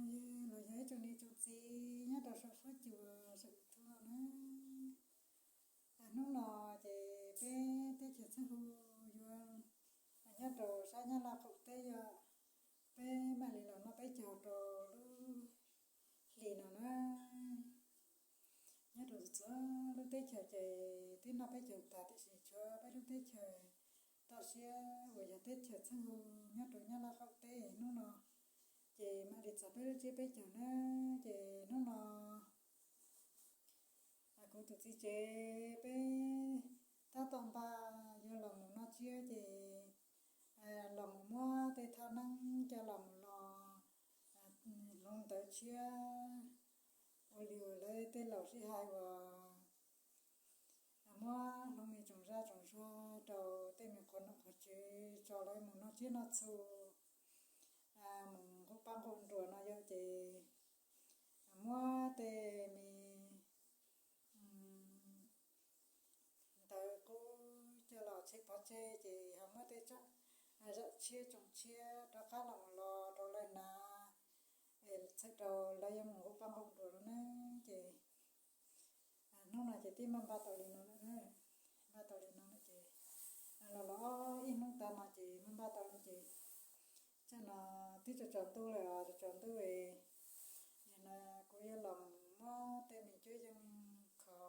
Los yog ib tsoom niam tsoom txiv nyob rau saum huab cua saum YouTube no na. Hnub no ces peb teb chaws Txheej Hu yuav nyob rau sab Nyab Laj qaum teb yog peb mam li los noj peb caug rau lub hlis no na. Nyob rau txhua lub teb chaws ces twb noj peb caug tas tiam sis tshuav peb lub teb chaws toj siab uas yog teb chaws Txheej Hu nyob rau Nyab Laj qaum teb hnub no ces mam li txog peb lub tsiab peb caug na. Ces hnub no kuv tus txiv tsev peb tab tom npaj yuav los mus noj tsiab ces los mus muab tej thaj neeb coj los mus los hloov ntawv tshiab ua li uas lawv tej laus sib hais uas muab hloov me tsoom zaj tsoom zog rau tej me qhov nom qhov tswv tso lawv mus noj tsiab noj txhu mus nqus pab nqus nruas no yom ces muab tej me ntawv qub coj los tshem pov tseg ces ho muab tej zaj tshiab tsoom tshiab rov qab los mus los rau lawv hnav es txhawm rau lawv yuav mus nqus pab nqus nruas no na. Ces hnub no ces twb npaj npaj tau li no lawm, npaj tau li no lawm ces los los ib hnub tas no ces npaj npaj tau li ces tsam no twb tsaus tsaus ntuj lawm, tsaus tsaus ntuj es nim no kuv yuav los muab tej me cuab yeej kho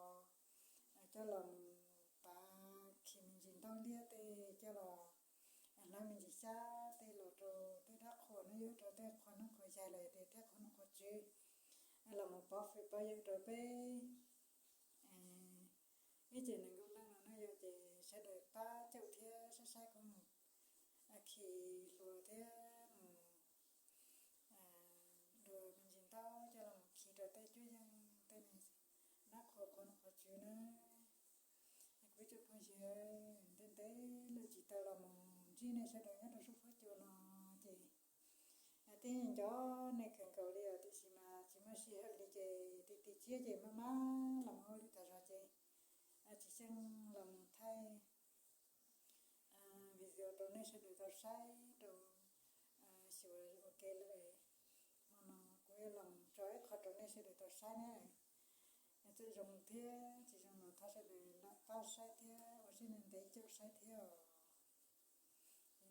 coj los pav khi me ntsis ntaub liab tej coj los hlawv me ntsis xyab tej los rau tej dab qhuas no yog rau tej qhua noob qhua yaig los yog tias tej qhua noob qhua tswb los mus pov fwm pov yawg rau peb ib tsev neeg nkauj neej no na yom ces sawv daws pab caum thiab saib saib kuv mus khi hlua thiab mus dua me ntsis ntaub coj los mus khi rau tej cuab yeej tej me dab qhuas qhua noob qhua tswb na. Kuv ib tsoom phooj ywg ntev ntev lawm tsis tau los mus ntsib nej sawv daws nyob rau saum huab cua no ces twb nco nej kawg nkaus li os tiam sis mas tsis muaj sij hawm li ces ti ti tsiab ces maj mam los mus ua li tas zog ces tsis xyeej los mus thaij video rau nej sawv daws tau saib rau xyuas ua ke lawm. Hmo no kuv yuav los tso ib qho rau nej sawv daws tau saib na. Txawm zoo thiab tsis zoo los thov sawv daws lam pab saib thiab ua siab ntev ntev caum saib thiab os.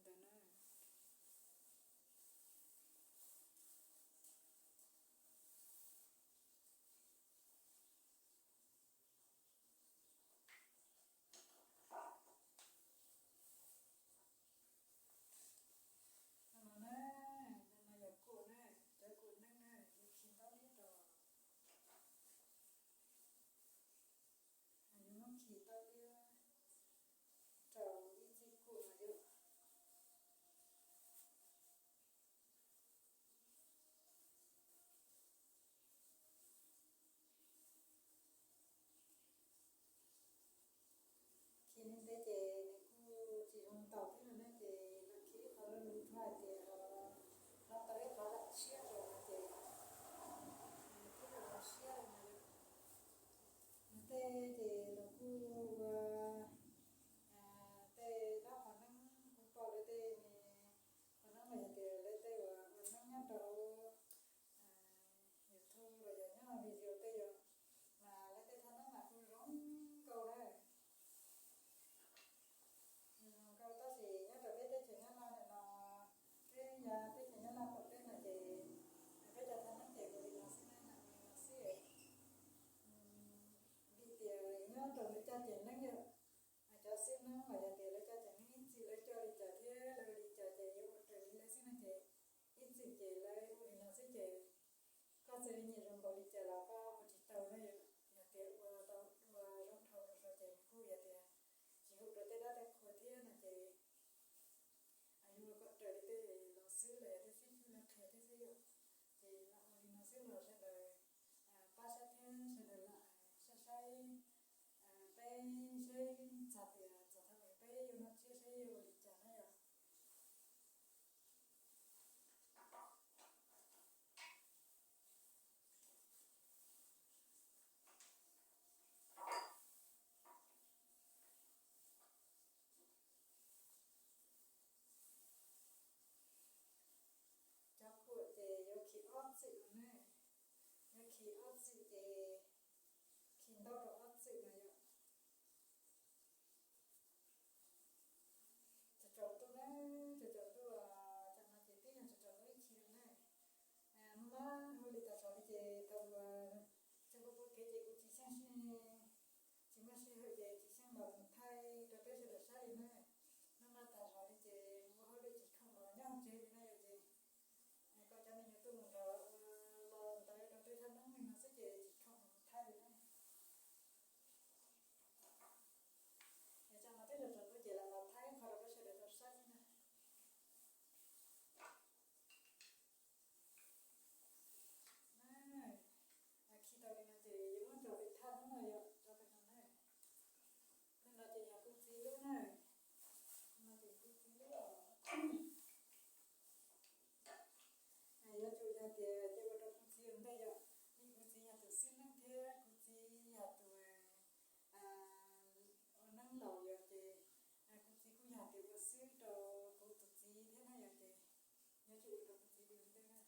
Li ntawd na. No na, no yog kuj na, cov kuj neeb na, yus khi ntaub liab rau, yus muab khi ntaub liab rau ib txij kuj no yom. Khi li ntawd ces nws kuj tsis zoo ntaus thiab no na ces los khi ib qho luv luv rau hais tias los tau ib qho dab tshiab rau no ces thiab los siab li no. Nws tej ces los kuj ua tej dab qhua neeb kuj pom lawv tej me qhua neeb los yog tias lawv tej uas ua neeb nyob rau YouTube los yog nyob video tej yom, mas lawv tej thaj neeb mas kuj zoo nkauj na. Zoo nkauj tab sis nyob rau peb teb chaws Nyab Laj ntawm no, peb yav teb chaws Nyab Laj qaum teb no ces peb cov thaj neeb ces ua li no xwb na, ua li no xwb. Vim tias nyob rau lawv caj ces neeb yom, cov xib neeb los yog tias lawv caj ces neeb ib txwm lawv coj li cas thiab lawv ua li cas ces yuav ua raws li lawv xwb no ces ib txwm ces lawv ua li no xwb ces koj txawm nyiam zoo npaum li cas los koj ua tsis tau na, yog tias ua tau ua zoo dhau rau ces nws kuj yog tias tsis hum rau tej dab tej qhua thiab no ces yuav ua kom raws li tej los xwb los yog tej xib fwb lawv qhia thiab xwb yom. Ces lam ua li no xwb los sawv daws pab saib thiab sawv daws lam saib saib peb seb txog tias txog thaum peb yuav noj tsiab seb yuav ua li cas na yom. Cov kuam ces yuav khi ob txwm Khi ob txwm ces khi ntau rau ob txwm no yom. Tsaus tsaus ntuj na, tsaus tsaus ntuj, cov no ces twb yog tsaus tsaus ntuj ib chim lawm na. Hnub no hauj lwm tag zog li ces tau ua txog kuv pub kev ces kuv tsis xyeej, tsis muaj sij hawm ces tsis xyeej los mus thaij rau peb sawv daws saib li na. Hnub no tag zog li ces ua hauj lwm tsis khoom los nyob hauv tsev li na yom ces kom cov me nyuam tuaj mus nrog ua los ntawd rau peb thaj neeb li no xwb ces tsis khoom los mus thaij li na. Yog tsaus no twb tsaus tsaus ntuj ces lam los thaij qhov rau peb sawv daws tau saib xwb na. Khi tau li no ces yuav muab tso pem thaj hnub no yom, tso pem no na. Hnub no ces yog kuv txiv lub na. Hnub no ces kuv txiv lub os. Yuav tsum yog tias cia ua rau kuv txiv ua ntej yom, vim kuv txiv yog tus xib neeb thiab kuv txiv yog tus ua neeb laus yom ces kuv txiv kuj yog tias ua xib rau kuv tus txiv thiab na yom ces yuav tsum ua rau kuv txiv ua ntej na.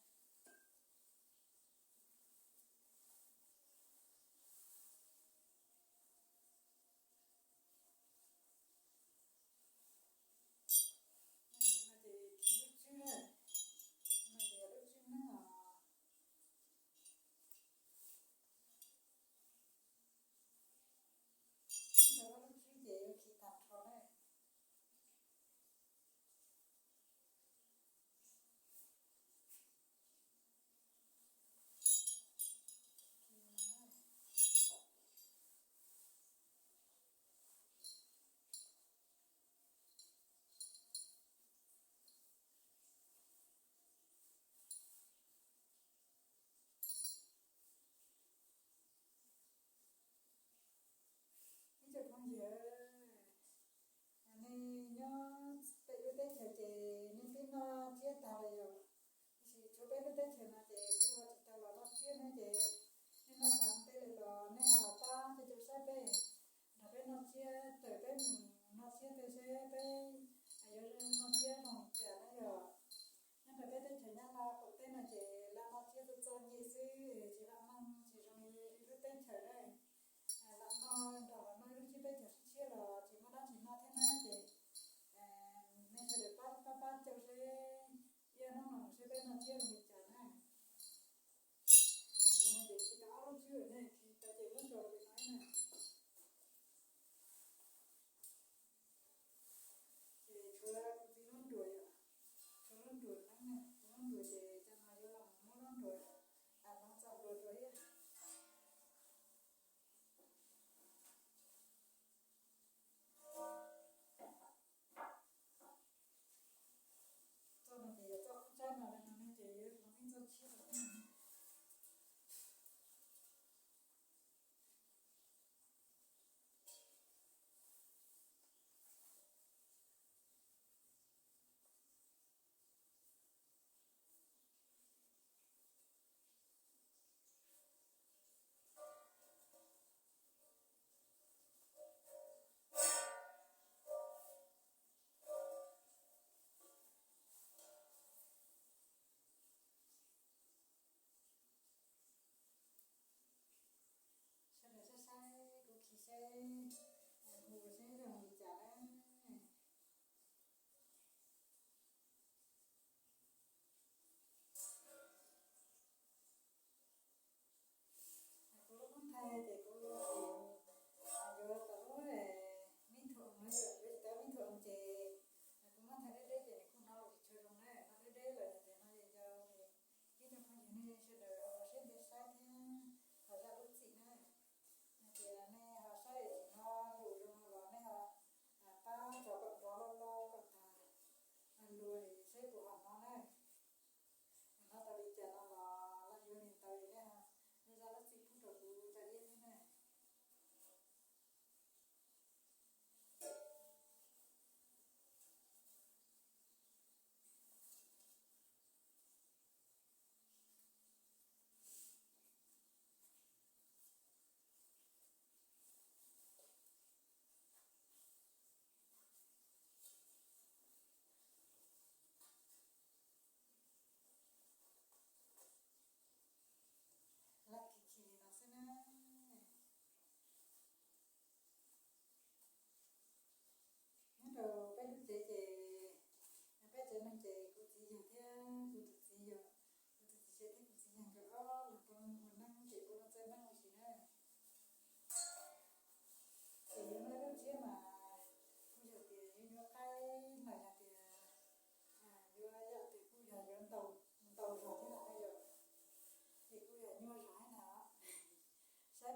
No ces khi lub tswb na, no ces yog lub tswb neeb os. Nyob rau ob lub tswb ces yuav khi tag nrho na. Ib tsoom phooj ywg, nej nyob pem lub teb chaws ces nej twb noj tsiab tag lawm yom. Tiam sis tshuav peb lub teb chaws no ces kuj ho tsis tau los noj tsiab na ces nej noj tag tej lawm los nej ho los pab caum saib peb, nrog peb noj tsiab, tawm peb mus noj tsiab tej seb peb yuav noj tsiab zoo li cas na yom. Nyob rau peb teb chaws Nyab Laj qaum teb no ces lam noj tsiab txom txom nyem xwb, tsis lam noj tsis zoo li lwm lub teb chaws na. Lam noj nrog los noj ib lub tsib peb caug tshiab tshiab los tsis muaj dab tsi noj thiab na ces nej sawv daws pab pab pab caum seb ib ob hnub no seb peb noj tsiab zoo li cas na. Ces khi tau ob lub tswb lawm ne, khi tau ces muab tso li no na. Ces tshuav kuv txiv lub nruas yom, tshuav lub nruas neeb na, kuv lub nruas ces cov no yuav los muab lub nruas hloov txoj hlua rau thiab. Txoj no ces yog txoj qub tsaib no, no ne ces yuav hloov ib txoj tshiab rau thiab. Sawv daws saib saib kuv khi seb hu seb zoo li cas na. Kuv lub koob thaij ces kuv yuav tau lub mib thuam no yom, yuav tsis tau mib thuam ces kuv muab thaij deb deb ces nws kuj hnov los tsis tshua zoo na, hnov deb deb lawm ces no ces yog ib tsoom phooj ywg nej sawv daws ho los siab ntev saib thiab ho zam lub txim na. Ces nej ho saib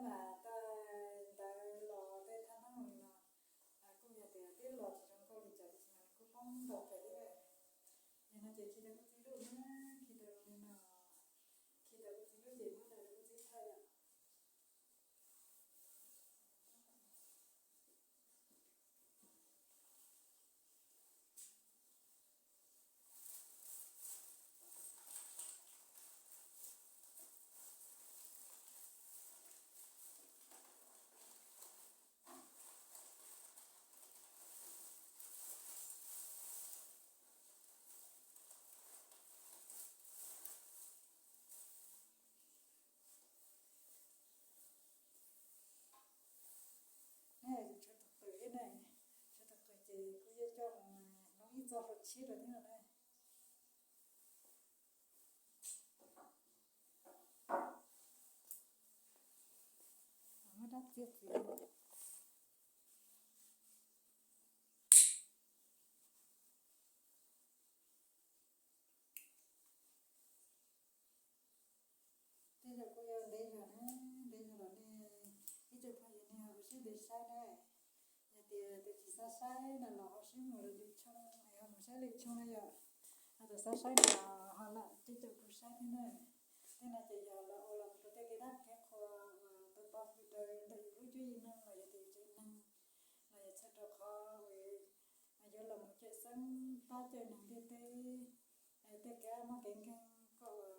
Mas ntawd los tej thaj neeb li no kuj yog tias twb los tsis zoo nkauj li cas, tiam sis mas nws kuj poob ntau pem thiab. Yog no ces khi rau kuv txiv lub na, khi rau li no, khi rau kuv txiv lub ces muab rau kuv txiv thawj yom. Tshuav tus qws thiab na, tshuav tus qws ces kuv yuav coj mus hloov ib txoj hlua tshiab rau thiab no na. Muab rab txiab txiav. Tej zaum kuj yuav ntev zog na, ntev zog los nej ib tsoom phooj ywg nej ho ua siab ntev saib na. Yog tias tus tsis xav saib no los ho sib mus lwm lwm tshooj es ho mus saib lwm tshooj na yom. Ho tus xav saib no ho lam coj kuv saib thiab na. Tej no ces yog lawv ua los mus rau tej kev dab kev qhua uas tau pov hwm rau ntawm yus lub cuab yim neeg los yog tias yus tsev neeg, los yog txhawm rau qhov uas yuav los mus cawm seeb pab cawm neeg ntiaj teb, tej kev mob kev nkeeg kom uas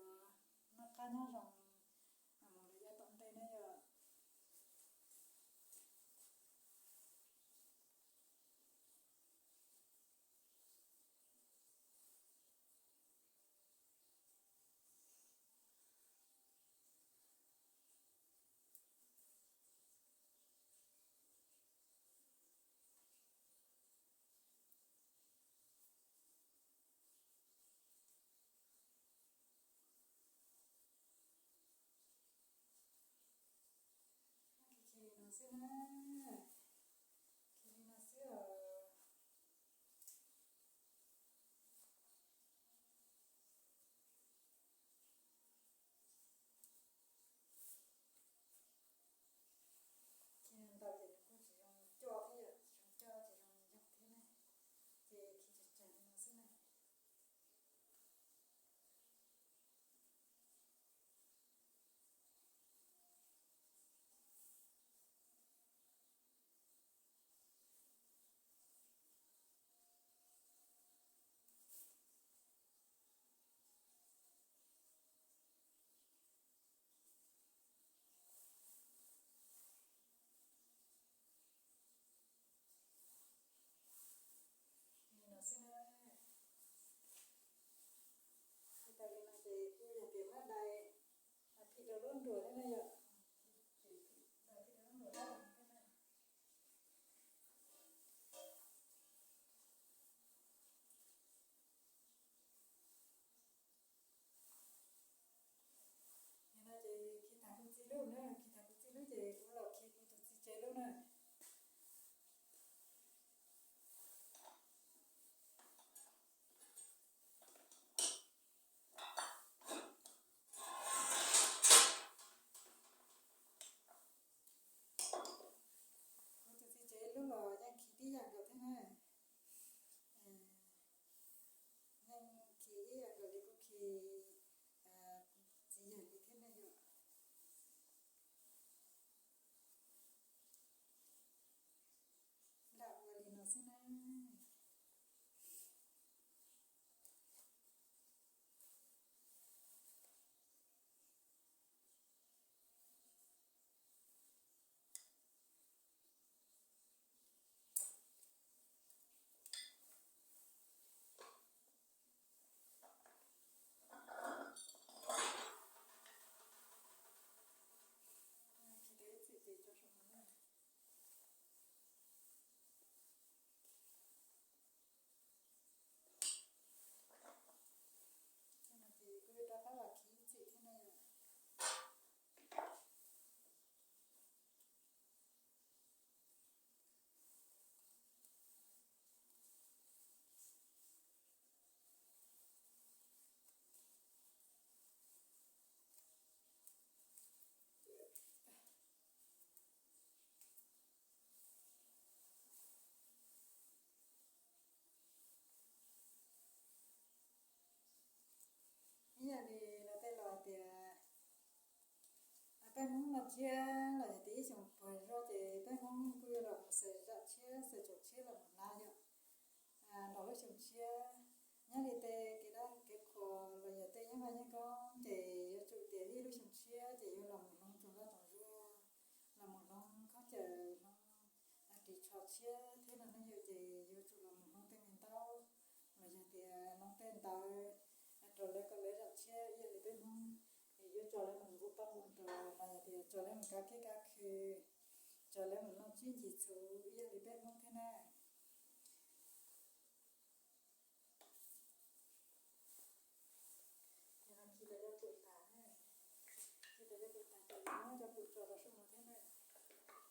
noj qab nyob zoo mus rau yav tom ntej na yom. Khi li no xwb na, khi li no xwb os. Khi ntau ces nws kuj tsis zoo coj thiab yom, tsis zoo coj tsis zoo yoog thiab na. Ces khi tsawg tsawg li no xwb na. Li no xwb na. Li tas li no ces kuj yog tias muab dai phim rau lub nruas thiab na yom. Dai phim rau lub nruas thiab na. Yog no ces khi tag kuv txiv lub na, khi tag kuv txiv lub ces kuv los khi kuv tus txiv tsev lub na. Peb Hmoob no tshiab los yog tias ib xyoos puag zog ces peb Hmoob kuj yuav los mus xaws zam tshiab xaws tsoom tshiab los mus hnav yom. Nrog lub xyoo tshiab, nyob li tej kev dab kev qhuas los yog tej yeeb vaj yeeb koob ces yuav tsum tias ib lub xyoo tshiab ces yuav los mus hloov tsoom zaj tsoom zuag, los mus hloov khaub ncaws, hloov ris tsho tshiab thiab no ne yom. Ces yuav tsum los mus hloov tej me ntaub los yog tias hloov tej ntawv rau lawv kom lawv zam tshiab ib yam li peb Hmoob. Yuav tso lawv mus nqus paj nqus nrog los yog tias tso lawv mus kav kiab kav khw, tso lawv mus noj tsib ncig txhuv ib yam li peb Hmoob thiab na. Ces no khi rau cov pum tas, khi rau cov pum tas ces muab cov pum tso rau saum no thiab na. Khi ob lub tswb thiab na, tshuav ob lub tswb thiab.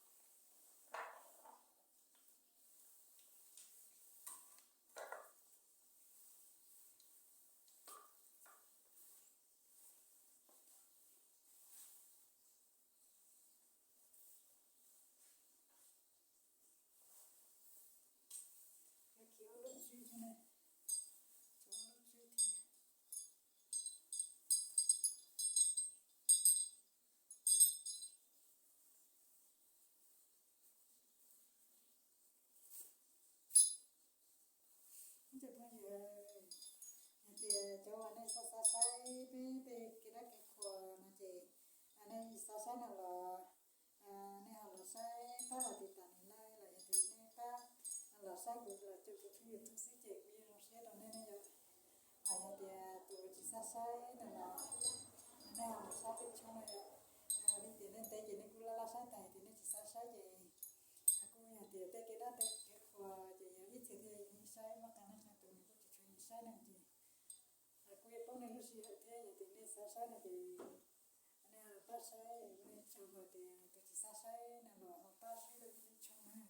Ib tsoom phooj ywg, hais tias cov uas nej xav xav saib peb tej kev dab kev qhuas no ces nej xav saib no los nej ho los saib pab los tiv tas nws na los yog tias nej pab los saib kuv los caum kuv tshooj YouTube xwb ces kuv yeej zoo siab rau nej ne yom. Yog tias tus tsis xav saib no los nej ho los saib tej tshooj no yom. Vim tias nej ntev ces nej kuj laj laj saib tas, tias nej tsis xav saib ces kuj yog tias tej kev dab tej kev qhuas ces yog ib txhia thiaj li saib, muaj qee leej qee tus nws kuj tsis tshua nyiam saib na ces kuj yuav poob nej lub sij hawm thiab. Yog tias nej xav saib no ces nej pab saib, nej tsaug hais tias tus tsis xav saib no los ho pab saib rau ib lub tshooj na.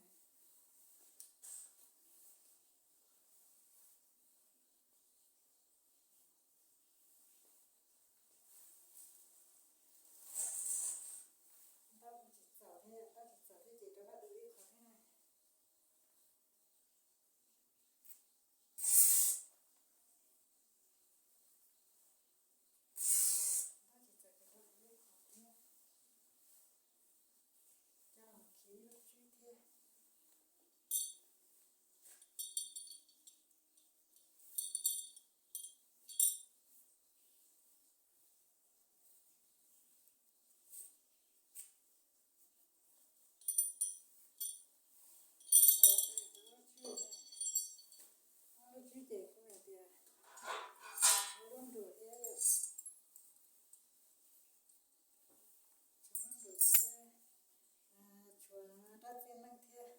Ntaub tsis txaus thiab, ntaub tsis txaus thiab ces rov qab du ib qho thiab na. Ntaub tsis txaus ces rov qab du ib qho thiab. Coj los khi ib lub tswb thiab. Ob lub tswb ces kuj hais tias tshuav lub nruas thiab, tshuav lub nruas thiab, tshuav rab txiab neeb thiab.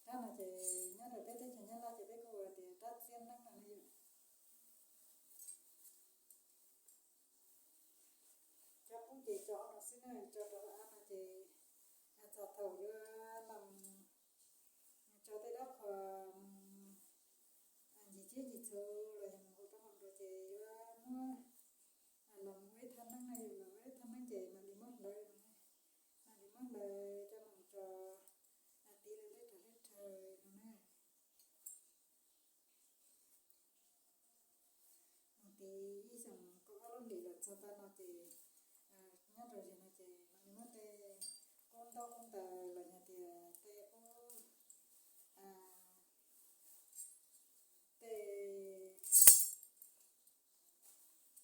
Rab no ces nyob rau peb teb chaws Nyab Laj ces peb kuj hu tias rab txiab neeb no ne yom. Cov qub ces tso no xwb na, tso rau av no ces txog thaum yuav los tso tej dab qhuas mus ncig tsiab ncig txhu los yog mus nqus paj nqus nruas ces yuav muab los ua ib thaj neeb no, yuav los ua ib thaj neeb ces mam li muab hlawv no, mam li muab hlawv coj mus tso tiv lawv leb rag leb rhawv no na. Mus tiv ib xyoos kaum ob lub hlis los txog tav no ces nyob rau zim no ces mam li muab tej qub ntaub qub ntawv los yog tias tej qub tej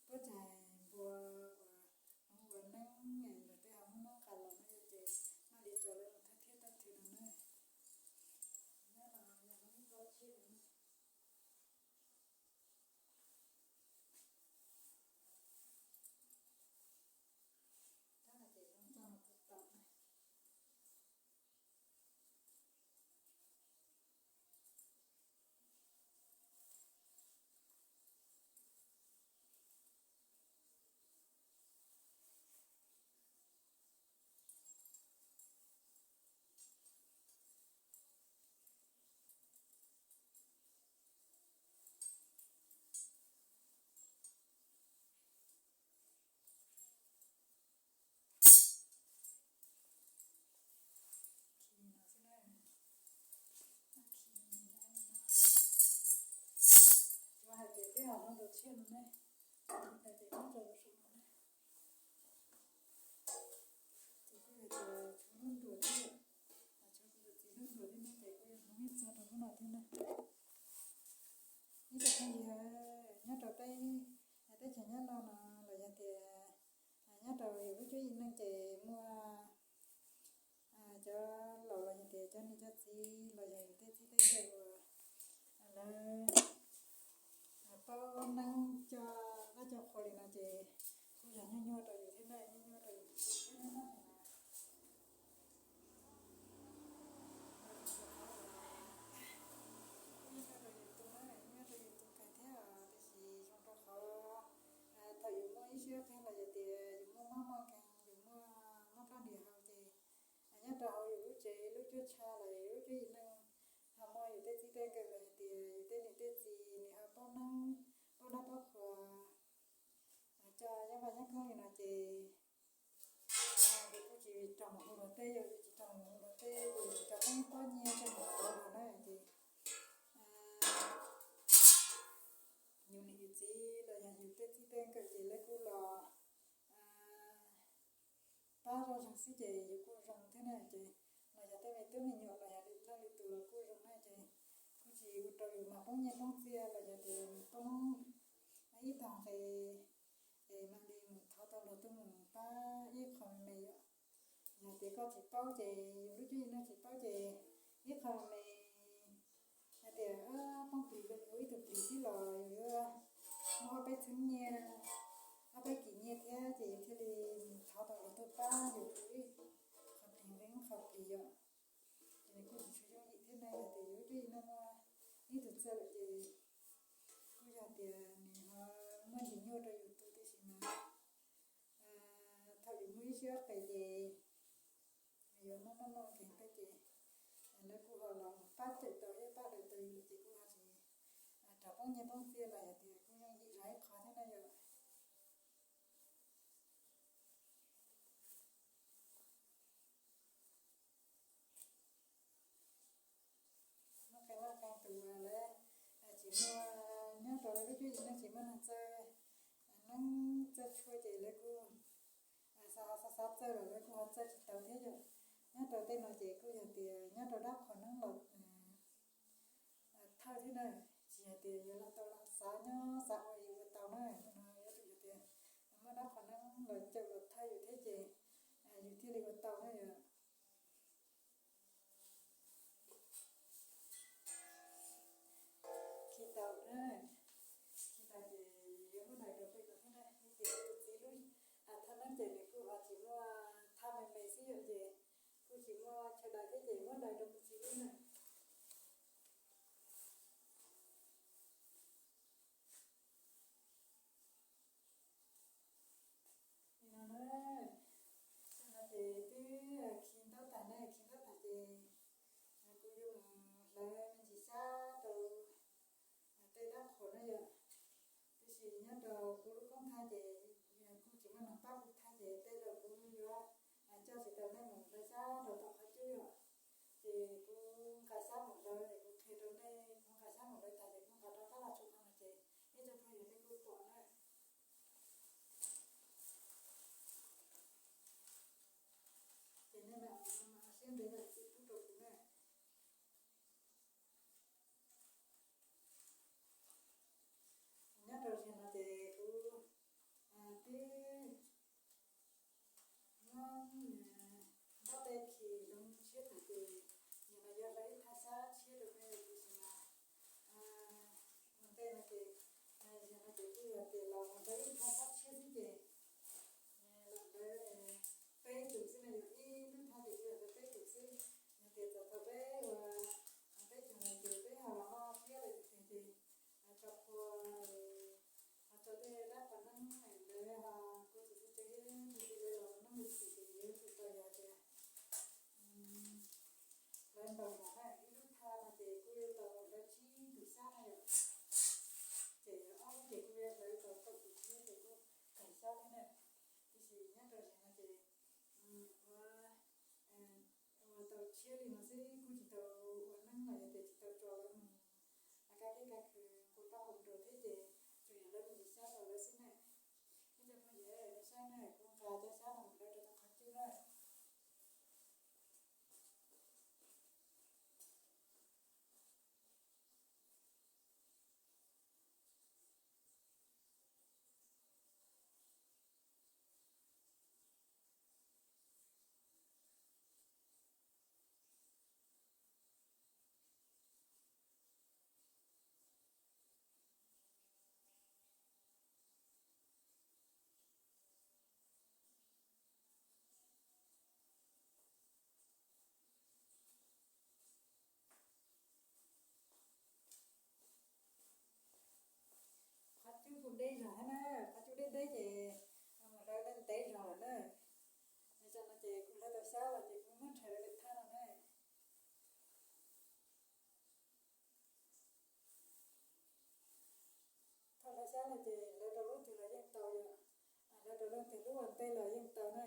pob tsaig npua uas hmoov ua neeb los tej ho muab muab nqa los no yom ces mam li tso lawv mus thawj thiab thawj thwv no na. Nyob no yog hmoov ib pob tsib no. Rab no ces zoo txog no kuv tom na. Khi no xwb na. Khi no. Tsuas hais tias peb ho hloov rau tshiab no ne, hais tias muab rau rau saum no ne. Ib tsoom phooj ywg nyob rau peb teb chaws Nyab Laj no los yog tias nyob rau yus lub cuab yim neej ces muaj cov laus los yog tias cov niam cov txiv los yog yus tej txij tej nkawm uas lawv paub neeb coj dab coj qhua li no ces kuj yog nyuaj nyuaj rau yus thiab na, nyuaj nyuaj rau yus tus thiab na. Nyuaj rau yus tus na, nyuaj rau yus tus kawg thiab, tiam sis zoo rau qhov thaum yus muaj ib siab qeeg los yog tias yus muaj mob muaj nkeeg, yus muaj mob plab nrim hau ces nyob rau hauv yus lub tsev lub cuab tsha los yus lub cuab yim neej ho muaj yus tej txij tej nkawm los yog tias yus tej niam tej txiv nws ho paub neeb paub dab paub qhua coj nyob vaj nyob koob li no ces yus kuj tsis rau mus hu luag teb, yog yus tsis rau mus hu luag teb ces yus tsis rau poob pob nyiaj coj mus pauv luag na ces yus niam yus txiv los yog yus tej txij tej nkawm ces lawv kuj los pab zoj zeeg xwb ces yus kuj zoo thiab na ces los yog tej me tub me nyuam los yog leej lwm tus los kuj zoo na ces kuj tsis ua rau yus mas poob nyiaj poob txiaj los yog tias poob ib tog nqe es mam li mus thov tau luag tuaj mus pab ib qho me me yom. Yog tias koj tsis paub ces yus lub cuab yim neej tsis paub ces ib qho me me hais tias poob plig rau yus ib tug plig xwb los yus yuav muaj ob peb txheeb nyiaj, ob peb kis nyiaj thiab ces yus thiaj li mus thov tau luag tuaj pab yus ib qho plig nqe ib qho plig yom. Ces nws kuj tsis tshua yooj yim thiab na, yog tias yus lub cuab yim neej muaj ib tug txawj lawm ces kuj yog tias nws ho muaj ntsis nyuaj rau yus tus, tiam sis mas thaum yus muaj ib siab qeeg ces yus muaj mob muaj nkeeg tej ces lawv kuj ho los pab cawm tau thiab pab daws tau yus ces kuj ho tsis rau poob nyiaj poob txiaj los yog tias kuj yooj yim zog ib qho thiab na yom. Muaj qee leej qee tus lawv tsis muaj, nyob rau lub cuab yim neej tsis muaj neeg txawj neeb txawj tshuaj ces lawv kuj xav xav xav txawj los lawv kuj ho txawj tsis tau thiab yom. Nyob rau tej no ces kuj yog tias nyob rau dab qhuas neeb los thawj thiab na, tsis yog tias yus lam tau lam xav nyob xav ua yus ua tau na, no yuav tsum yog tias muaj dab qhuas neeb los cawm los thawj yus thiab ces yus thiaj li ua tau na yom. Khi tau na, khi tau ces yuav muab daws rau peb no thiab na, vim tias kuv txiv lub thaj neeb ces nws kuj ho tsis muaj, thaj me me xwb yom ces kuj tsis muaj chaw daws thiab ces muab daws rau kuv txiv lub na. Li no na, no ces twb khi ntaub tag na, khi ntaub tag ces kuv yuav mus hlawv me ntsis xyab rau tej dab qhuas na yom. Tiam sis nyob rau kuv lub koob thab ces kuv tsis muaj neeg pab kuv thab ces tej zaum kuv yuav coj tsis tau nej mus hlawv xyab rau tom qhov cub yom. Ces kuv nqa xyab mus hlawv es kuv qhia rau nej, kuv nqa xyab mus hlawv tag ces kuv nqa rov qab los tso no ces ib tsoom phooj ywg nej kuj pom na. Ces nej mam siab ntev mam txim pub rau kuv na. Nyob rau zaum no ces kuv twb muab ntaub tej khi zoo tshiab tag ces yog no yuav hlawv ib thaj xyab tshiab rau nej tiam sis mas ua ntej no ces yog no ces kuj yog tias los hlawv ib thaj xyab tshiab xwb ces los hlawv peb tus xwb no, yog ib lub thaj ces kuj yog hlawv peb tus xwb. Yog tias txog thaum peb ua peb tus no ces peb ho los noj thiab lawm tiag ces tso qhua ho tso tej dab qhuas neeb ntawd ho kuv tus txiv tsev thiab tus txiv lawv los noj li ces yuav tsum tau yog tias hlawv ntau zog na, ib lub thaj no ces kuj yuav tau hlawv tsib tus xyab na yom. Ces ob lub ces kuj yuav hlawv tau kaum tus thiab ces kuj kawg xyab thiab na. Tiam sis nyob rau zaum no ces ua ua tau tshiab li no xwb kuj tsis tau ua neeb los yog tias tsis tau tso lawv mus kab kiab kab khw nqua paj nqua nruas thiab ces tsuas yog hlawv me ntsis xyab rau lawv xwb na. Ib tsoom phooj ywg nej saib na, kuv nqa cov xyab no mus hlawv rau tom qhov cub na. Xyab los ces kuv muab nrhav lawv daim thaj no na. Thaum hlawv xyab los ces hlawv rau lub twg los yeej tau yom, hlawv rau leej twg lub ua ntej los yeej tau na.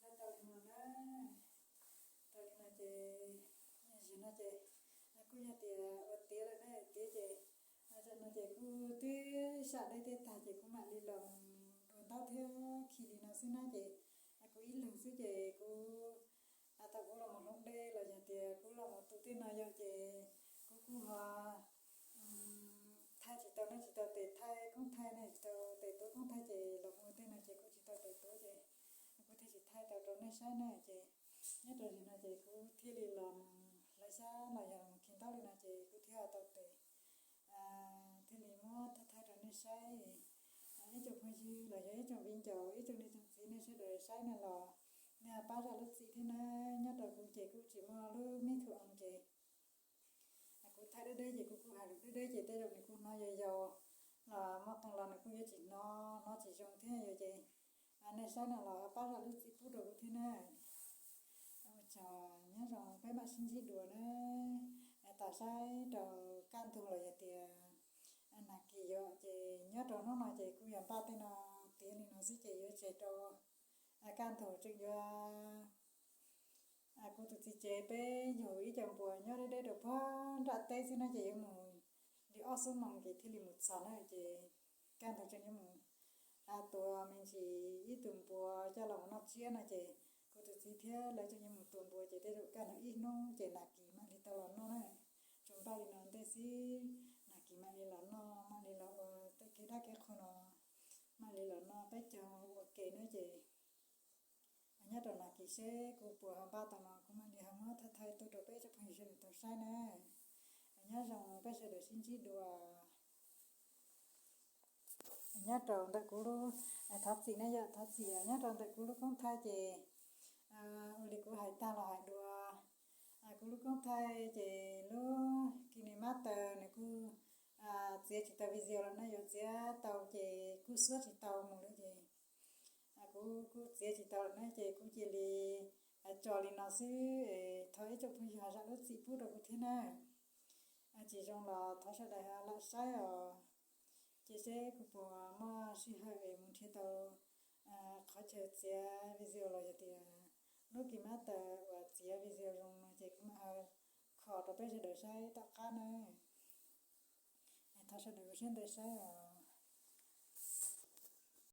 Hlawv tau li no na, tau li no ces, zaum no ces kuj yog tias ua tiav lawm na, tiav ces zaum no ces kuj twb sam dej tej tag ces kuv mam li los mus dua ntaub thiab khi li no xwb na ces kuv ib leeg xwb ces kuv thaum kuv los mus hloov dej los yog tias kuv los mus tu tej no yog ces kuv kuj ho thaij tsis tau, nej tsis tau tes thaij koob thaij, nej tsis tau tes tuav koob thaij ces los mus tej no ces kuv tsis tau tes tuav ces kuv thiaj tsis thaij tau rau nej saib na ces nyob rau zaum no ces kuv thiaj li los mus hlawv xyab los yog mus khi ntaub li no ces kuv thiaj tau tes thiaj li muab thaij thaij rau nej saib. Ib tsoom phooj ywg los yog ib tsoom viv ncaus, ib tsoom niam tsoom txiv, nej sawv daws saib no los nej pab zam lub txim thiab na. Nyob rau kuv ces kuj tsis muaj lub me thuam oo ces kuv thaij deb deb ces kuv kuj hais lus deb deb ces tej zaum nws kuj hnov yau yau los muaj qee los nws kuj yuav tsis hnov, hnov tsis zoo thiab yog ces nej saib no los pab zam lub txim pub rau kuv thiab na. Ua tsaug, nyob zoo, peb mam sib ntsib dua na. Tos saib rau kaj ntug los yog tias nag kis yom ces nyob rau hnub no ces kuj yog npaj tej no tiav li no xwb ces yuav tseg rau kaj ntug tseem yuav kuv tus txiv tsev peb yug ib co npua nyob deb deb rau puag nram teb xwb na ces yuav mus li ob xuab moos ces thiaj li mus txog na ces kaj ntug tseem yuav mus tuav me ntsis ib tug npua coj los mus noj tsiab no ces kuv tus txiv thiab lawv tseem yuav mus tua npua ces tej zaum kaj ntug ib hnub ces nag kis mam li tau los noj na. Tsuas npaj li no ntej xwb, nag kis mam li los noj, mam li los ua tej kev dab kev qhua no, mam li los noj peb caug ua ke na ces nyob rau nag kis seb kuv puas ho npaj tau no kuv mam li ho muab thaij thaij tuaj rau peb tsoom phooj ywg sawv daws tau saib na. Nyob zoo, peb sawv daws sib ntsib dua. Nyob rau ntawm kuv lub, thov txim na yom, thov txim, nyob rau ntawm kuv lub koob thaij ces ua li kuv hais tag los hais dua. Kuv lub koob thaij ces lub KineMaster nws kuj txiav tsis tau video lawm na, yuav txiav tau ces kuj xuab tsis tau mus lawm ces kuv kuj txiav tsis tau lawm na ces kuv cia li tso li no xwb. Thov ib tsoom phooj ywg zam lub txim pub rau kuv thiab na. Tsis zoo los thov sawv daws lam saib os. Ces seb kuv puas muaj sij hawm es mus nrhiav tau qhov chaw txiav video los yog tias lub KineMaster uas txiav video zoo no ces kuv mam ho kho rau peb sawv daws saib tom qab na. Thov sawv daws ua siab ntev saib os.